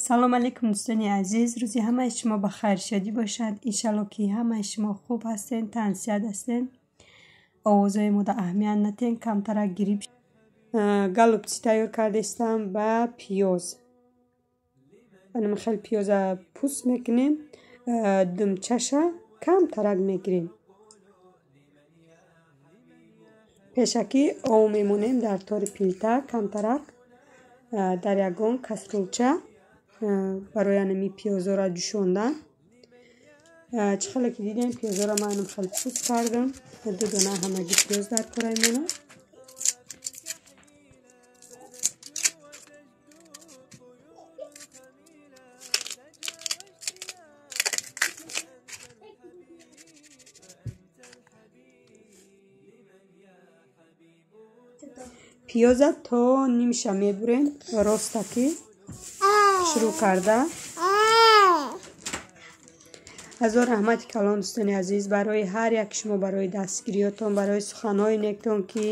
Салом алейкум дӯстони азиз, рӯзи ҳамаи шумо ба хайр шодӣ бошад. Иншалло ки ҳамаи шумо хуб ҳастен, тансиҳат ҳастен. Овозҳои мода аҳамият натен, камтара гириб. Голубцы тайёр кардастам ба пиёз. Анам хел пиёза пӯст мекунем, думчаша камтарак мегирем. Пешакӣ ов мемонем дар тори плита камтарак, дар ягон каструлча барои анами пиёзоро ҷӯшондан. Чӣ хеле ки дидем, пиёзоро ман анам хеле пӯст кардам. Ду дона ҳамагӣ пиёз дар кораи монад. Пиёза то нимша мебурем, ростакӣ шурӯъ карда. Ҳазор раҳмати калон дӯстони азиз барои ҳар як шумо, барои дастгириётон, барои суханҳои нектон, ки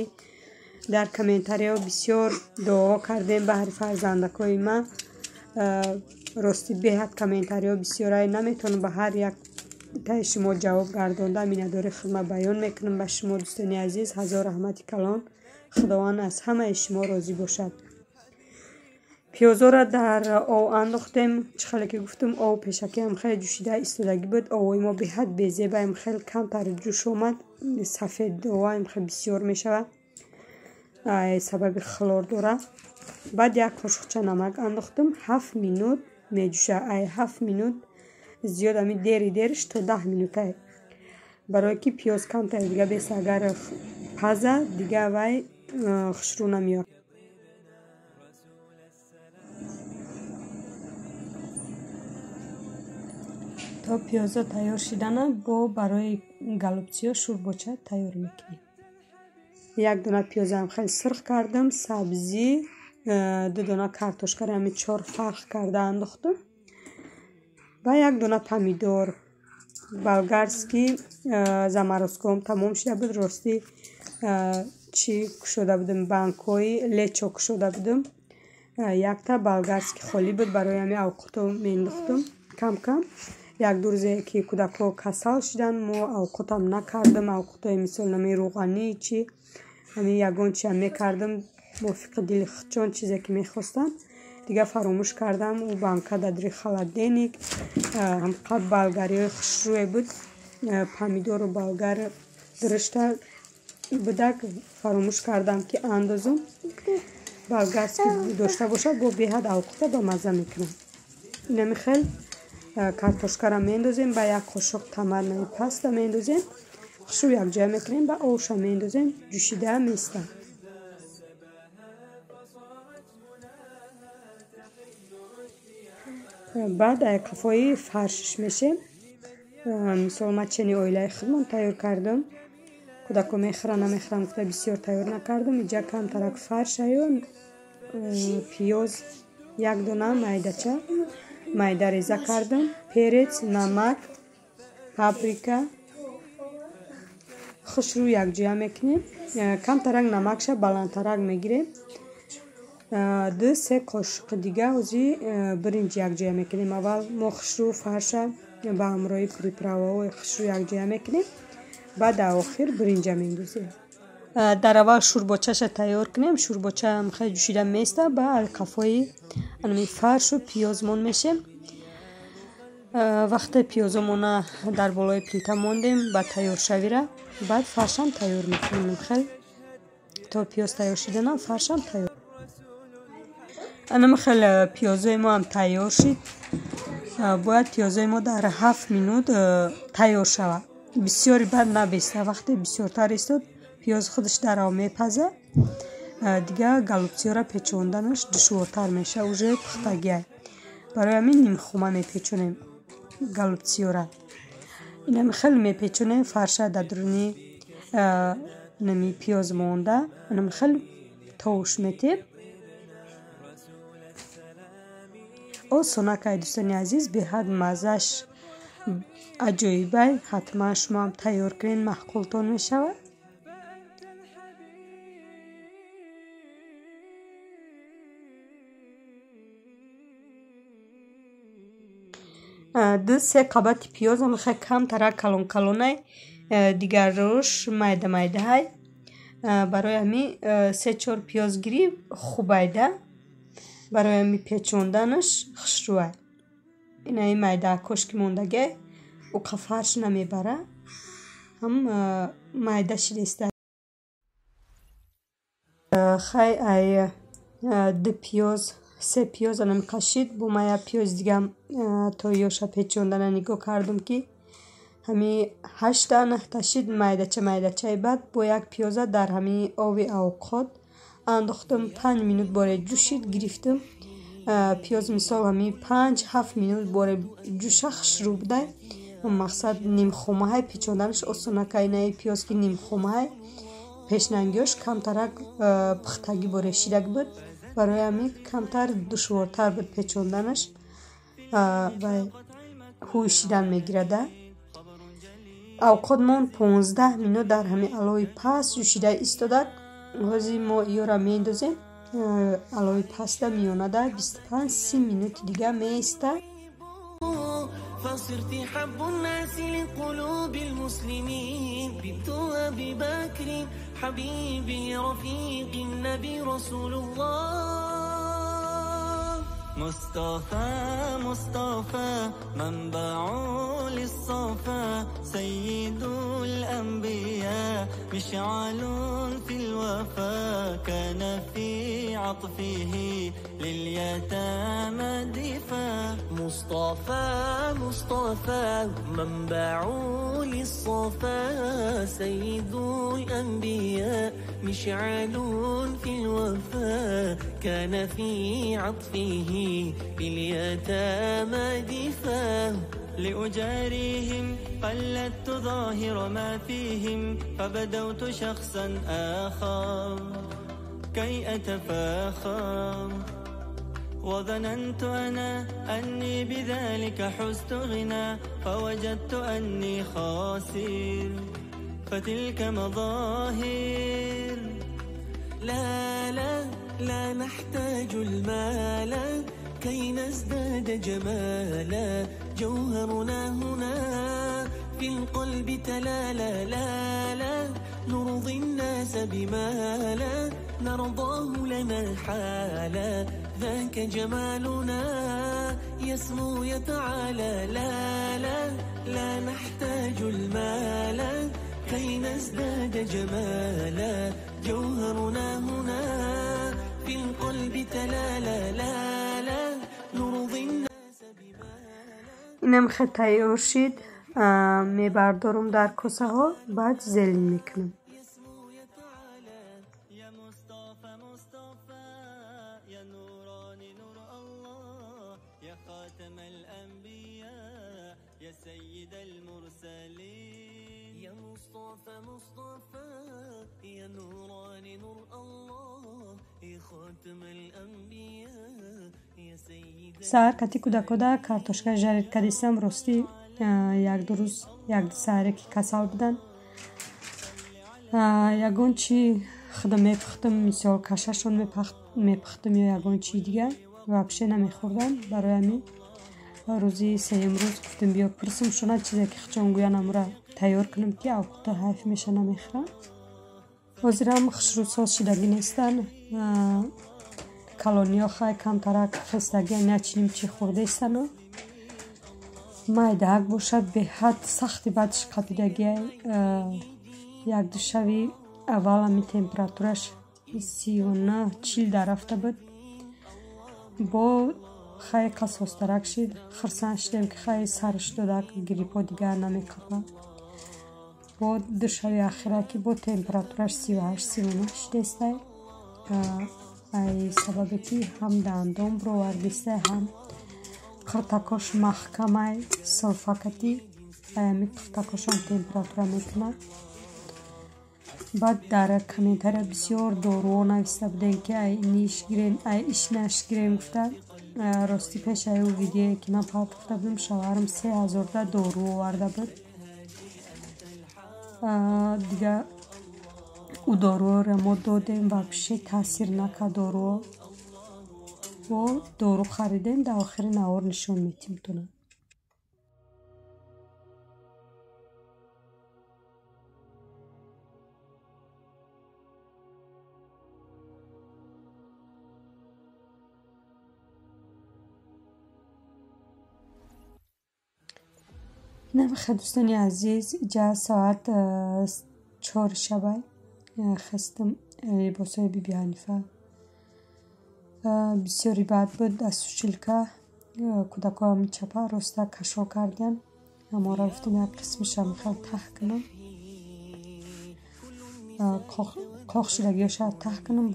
дар комментариҳо бисёр дуо кардем баҳри фарзандакҳои ман. Рости беҳад комментариҳо бисёрае, наметавонам ба ҳар як таи шумо ҷавоб гардонда. Миннатдори худма баён мекунам ба шумо дӯстони азиз. Ҳазор раҳмати калон, Худованд аз ҳамаи шумо розӣ бошад. Пиёзоро дар ов андохтем. Чӣ хеле ки гуфтам, ов пешакиам хеле ҷӯшида истодагӣ буд. Овои мо беҳад безебаем, хеле камтар ҷӯш омад. Сафед оваем хеле бисёр мешавад, сабаби хлор дора. Баъд як қошуқча намак андохтам. 7 минут меҷӯша. Ай 7 минут зиёд, ами дери дериш то 10 минутае, барое ки пиёз камтар дига беса, агар паза дига вай хушрӯ намеёрад. То пиёзо тайёр шидана бо барои голубцыё шӯрбоча тайёр мекунем. Як дона пиёзам хеле сирх кардам, сабзӣ, ду дона картошкаро ҳами 4 фарх карда андохтам ва як дона помидор болгарский заморозкаом тамом шуда буд. Ростӣ чӣ кушода будам, банкҳои лечо кушода будам. Якта болгарский холӣ буд, барои ҳами авқото мендохтам кам-кам. Як ду рӯзе ки кӯдакҳо касал шуданд, мо авқотам накардам. Авқотҳои мисол нами рӯғанӣ чи ҳами ягон чиам мекардам мувофиқи дили худчон, чизе ки мехостам. Дига фаромӯш кардам. Ӯ банка дар дури холодильник ҳамқад болгариҳои хушрӯе буд, помидору болгар дурушта будак, фаромӯш кардам ки андозам. Болгарский дошта бошад, бо беҳад авқота ба мазза мекунам. Инами хел картошкаро меандозем, ба як қошуқ томатнаи паста меандозем, хушрӯ якҷоя мекунем, ба овша меандозем, ҷӯшида меистад. Баъд қафои фаршш мешем. Мисол ман чени оилаи худмон тайёр кардам. Кӯдако мехӯранд намехӯранд гуфта бисёр тайёр накардам. Иҷа камтарак фаршаю пиёз як дона майдача майда реза кардам, перец, намак, паприка хушрӯ якҷоя мекунем. Камтарак намакша баландтарак мегирем. 2-3 қошуқи дига ҳози биринҷ якҷоя мекунем. Аввал мо хушрӯ фарша ба ҳамроҳи приправаҳои хушрӯ якҷоя мекунем, баъд дар охир биринҷа меандозем. Дар аввал шӯрбочаша тайёр кунем. Шӯрбочаам хеле ҷӯшида меиста, ба алқафои анами фаршу пиёзмон мешем. Вақте пиёзомона дар болои плита мондем ба тайёршавира, баъд фаршам тайёр мекунем. Хел то пиёз тайёр шиданам фаршам тайёр. Анами хел пиёзои моам тайёр шид. Бояд пиёзои мо дар 7 минут тайёр шавад. Бисёри баъд набеста, вақте бисёртар истод, пиёз худаш дар ав мепаза, дига голубцыёро печонданаш душвортар мешавад, уже пухтагиай. Барои ҳамин нимхума мепечонем голубцыёра. Инами хеле мепечонем фарша дар дуруни нами пиёз монда, инами хеле товуш метем. Осонакай дӯстони азиз, беҳад маззаш аҷоибай. Ҳатман шумоам тайёр кунед, маъқултон мешавад. 2-3 қабати пиёз ҳамихел камтарак калон калонай, дигаррош майда майдаҳай. Барои ҳами 3-4 пиёз гирӣ хубайда. Барои ҳами печонданаш хушрӯай. Инаи майдаакош ки мондагиай, уқа фарш намебара, ҳам майда шидеста. Хай ай 2 пиёз 3 пиёз анам кашид. Бо ма як пиёзи дигам то ёша печондана нигоҳ кардам ки ҳами 8-та 9-та шид майдача майдачаи. Баъд бо як пиёза дар ҳами ови авқот андохтам, 5 минут боре ҷӯшид, гирифтам. Пиёз мисол ҳами 5-7 минут боре ҷӯша хушрӯ будай. Мақсад нимхомаҳай, печонданаш осонака. Инаи пиёз ки нимхомаҳай, пешнангиёш камтарак пухтагӣ боре шидак буд, барои ҳамин камтар душвортар буд печонданаш ва ҳӯй шидан мегирада. Авқотмон 15 минут дар ҳамин алови паст ҷӯшида истодак. Ҳозир мо иёра меандозем алови паста миёнада 25-30 минути дига меиста. فصرت حب الناس لقلوب المسلمين بنت أبي بكر حبيبي رفيق النبي رسول الله. مصطفى مصطفى منبع للصفا سيد الأنبياء مشعل في الوفا كان في عطفه لليتامى دفا. مصطفى مصطفى منبع للصفا سيد الأنبياء مشعل في الوفا كان في عطفه لليتامى دفا. لأجاريهم قلدت ظاهر ما فيهم فبدوت شخصا آخر كي أتفاخر وظننت أنا أني بذلك حزت غنى فوجدت أني خاسر فتلك مظاهر. لا لا لا نحتاج المال كي نزداد جمالا جوهرنا هنا في القلب تلالا. لا لا نرضي الناس بما لا نرضاه لنا حالا ذاك جمالنا يسمو يتعالى. لا لا لا نحتاج المال كي نزداد جمالا جوهرنا هنا في القلب تلالا. لا لا نرضي الناس بما اینم خیلی تیار شد. میبردارم در کاسه ها، بعد زلین میکنم. Саҳар кати кӯдакода картошка жарид кардистам. Ростӣ як-ду рӯз як-ду саҳаре ки касал буданд, ягон чи худам мепухтам, мисол кашашон мепухтам ё ягон чии дигар вообще намехӯрдам. Барои ҳамин рӯзи сеюм рӯз гуфтам биё пурсам шона чизе ки хичон гӯян амура тайёр кунам ки авқото ҳайф меша намехӯрам. Ҳозирам хушрӯсоз шидагӣ нестанд. Калониҳо хай камтарак хестагӣ начиним чи хӯрдаистану майдаак бошад беҳад сахти бадш қапидагиай. Як-ду шави аввал ҳами температураш 39-40 дар рафта буд. Бо хай қасостарак шид, хурсанд шидем ки хай сарш додак гриппо дигар намеқапад. Бо ду шави ахира ки бо температураш 38-39 шидестай. Ай сабабе ки ҳам дандон бировардистай, ҳам қиртакош маҳкамай сулфакатӣ, ами қиртакошам температура мекунад. Баъд дар комментария бисёр доруҳо нависта будем ки ай ниш гирем, ай иш наш гирем гуфта. Ростӣ пеш ай ӯ видеое ки ман партохта будам, шавҳарам 3000 дору оварда буд. Дигар ӯ доруҳоро мо додем, вообще таъсир накард доруҳо. Бо дору харидем, дар охири навор нишон медиҳем тона. Намихе, дӯстони азиз, иҷа соат 4 шабай хестам. Либосҳои Биби Ҳанифа бисёри бад буд, аз сушилка кӯдакҳоам чапа роста кашо кардиян. Амора гуфтам, як қисмиша мехел таҳ кунам, қоқ шудагиёша таҳ кунам.